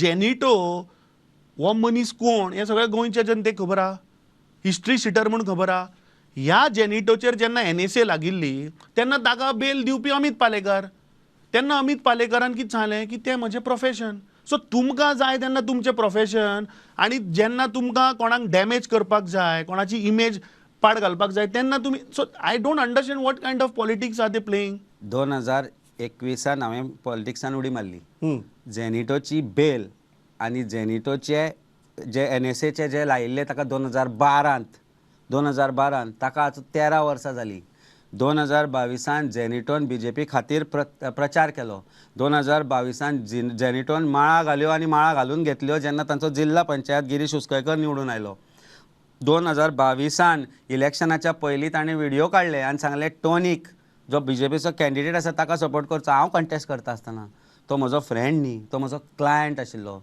Genito हो मनीस कोण हें सगळें गोंयच्या जनतेक खबर आहा, हिस्ट्री शिटर म्हूण खबर आहा. ह्या जेनिटोचेर जेन्ना NSA लागिल्ली तेन्ना ताका बेल दिवपी अमित पालेकर. तेन्ना अमित पालेकरान कितें सांगलें की तें म्हजें प्रोफेशन. सो तुमकां जाय तेन्ना तुमचें प्रोफेशन, आनी जेन्ना तुमकां कोणाक डॅमेज करपाक जाय, कोणाची इमेज पाड घालपाक जाय तेन्ना तुमी. So I don't understand what kind of politics are they playing. 2021 हांवें पॉलिटिक्सान उडी मारली. झेनिटोची बेल आनी झेनिटोचे जे NSAचे जे लायिल्ले ताका 2012 ताका आतां 13 वर्सां जालीं. 2022 झेनिटोन BJP खातीर प्रचार केलो. 2022 झेनिटोन माळा घाल्यो आनी माळा घालून घेतल्यो जेन्ना तांचो जिल्हा पंचायत गिरीश उसकयकर निवडून आयलो. 2022 इलेक्शनाच्या पयलीं ताणें व्हिडियो काडले आनी सांगलें टोनीक जो BJPचो कॅन्डिडेट आसा ताका सपोर्ट करचो. हांव कंटेस्ट करता आसतना तो म्हजो फ्रेंड न्ही, तो म्हजो क्लायंट आशिल्लो.